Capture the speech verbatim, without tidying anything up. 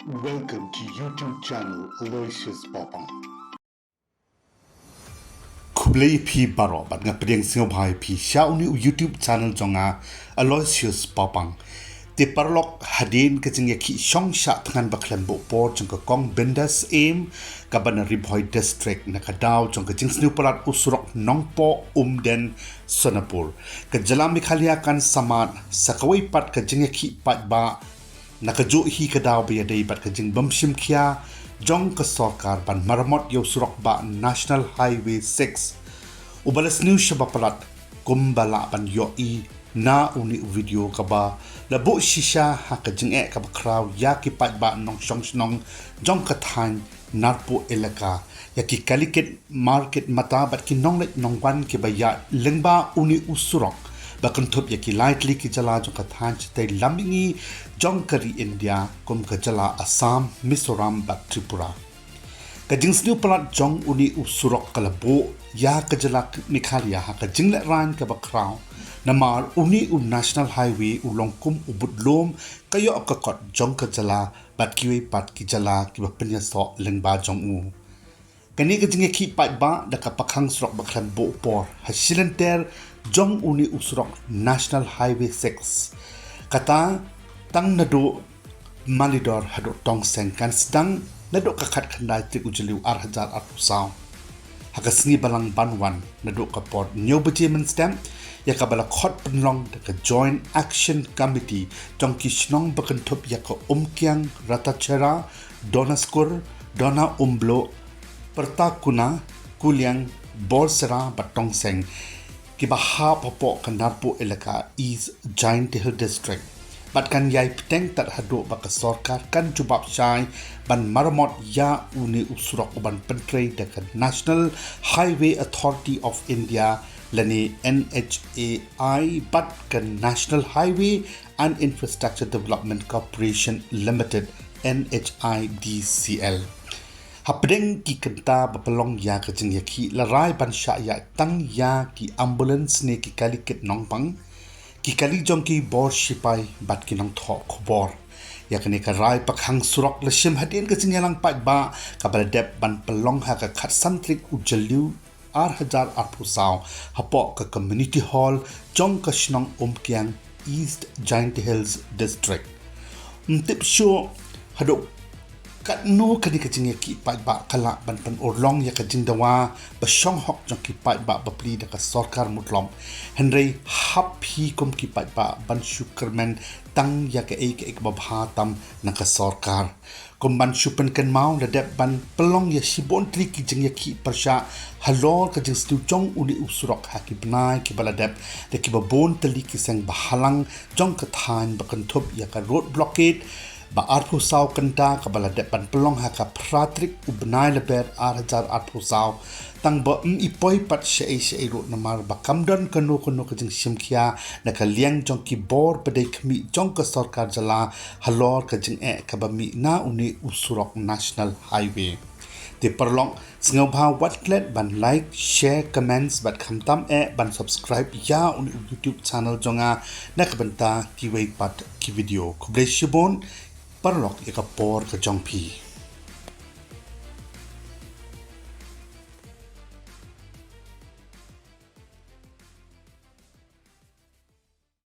Welcome to YouTube channel Aloysius Pawpang. Khublei phi baroh bad nga pdiang sngewbha ïa phi sha une u YouTube channel jong nga Aloysius Pawpang. Te paralok, hadien ka jingïakhih shong shah thngan ba khlem buh por jong ka Kong Bindas Syiem kaba na Ri Bhoi District na ka daw jong ka jingsniew palat u surok Nongpoh Umden Sonapur, ka jylla Meghalaya kan samad sa kawei pat ka jingïakhih paidbah na kajuh hi ka daw ba ïadei bad ka jingbym shim khia jong ka sorkar ban maramot ïa u surok bah National Highway six, uba la sniew shaba palat kumba lah ban ïohi na une u video kaba la buh shisha ha ka jingeh kaba khraw ïa ki paidbah nongshong shnong jong ka thaiñ Narpuh Elaka, ïa ki kali kit market mata bad ki nongleit nongwan kiba ïaid lyngba une u surok ba kynthup ïa ki lai tylli ki jylla jong ka thaiñ shatei lam mihngi jong ka ri India, kum ka jylla Assam, Mizoram bad Tripura. Ka jingsniew palat jong une u surok ka la buh ïa ka jylla Meghalaya ha ka jinglehraiñ kaba khraw, namar une u National Highway u long kum u budlum ka ïoh ka kot jong ka jylla bad kiwei pat ki jylla kiba pynïasoh lyngba jong u. Kane ka jingïakhih paidbah da ka pakhang surok ba khlem buh por ha shilynter jong une u surok National Highway six, kata tang naduh Malidor haduh Tongseng kan sdang naduh ka khatkhyndai tarik u Jylliew ar hajar arphew saw. Ha ka sngi balang ban wan naduh ka por hynñiew baje mynstep, ïa kaba la khot pynlong da ka Joint Action Committee jong ki shnong ba kynthup ïa ka Umkiang, Ratacherra, Donaskur, Dona Umbloh, Pertakuna, Kuliang, Borsera bad Tongseng, kiba hap hapoh ka Narpuh Elaka, East Jaintia Hills District. Bad kan ïai bteng tad haduh ba ka sorkar kan jubab shai ban maramot ïa une u surok uban pyntrei da ka National Highway Authority of India lane N H A I bad ka National Highway and Infrastructure Development Corporation Limited, N H I D C L. Hapdeng ki kynta ba pynlong ïa ka jingïakhih, la rai ban shah ïaid tang ïa ki ambulance ne ki kali kit nongpang, ki kali jong ki bor shipai bad ki nongthoh khubor. Ïa kane ka rai pakhang surok la shim hadien ka jingïalang paidbah kaba la dep ban pynlong ha ka khatsan tarik u Jylliew ar hajar arphew saw hapoh ka Community Hall jong ka shnong Umkiang, East Jaintia Hills District. Ym tip shuh haduh katno kane ka jingïakhih paidbah ka lah ban pynurlong ïa ka jingdawa ba shong hok jong ki paidbah bapli da ka sorkar mutlop, hynrei hap hi kum ki paidbah ban shu kyrmen tang ïa kaei kaei kaba bha tam na ka sorkar. Kum ban shu pynkynmaw, la dep ban pynlong ïa shibun tylli ki jingïakhih pyrshah halor ka jingsniew jong une u surok ha ki bnai kiba la dep da kiba bun tylli ki seng bahalang jong ka thaiñ ba kynthup ïa ka road blockade ba arphew saw kynta kaba la dep ban pynlong ha ka phra tarik u bnai Lber ar hajar arphew saw. Tang ba ym i poi pat shaei shaei ruh namar ba kam don kano kano ka jingshim khia na ka liang jong ki bor ba dei khmih jong ka sorkar jylla halor ka jingeh kaba mih na une u surok National Highway. Te paralok, sngewbha wat klet ban like, share, comments bad khamtam eh ban subscribe ïa une u YouTube channel jong nga na ka bynta kiwei pat ki video. Khublei shibun paralok ïa ka por ka jong phi.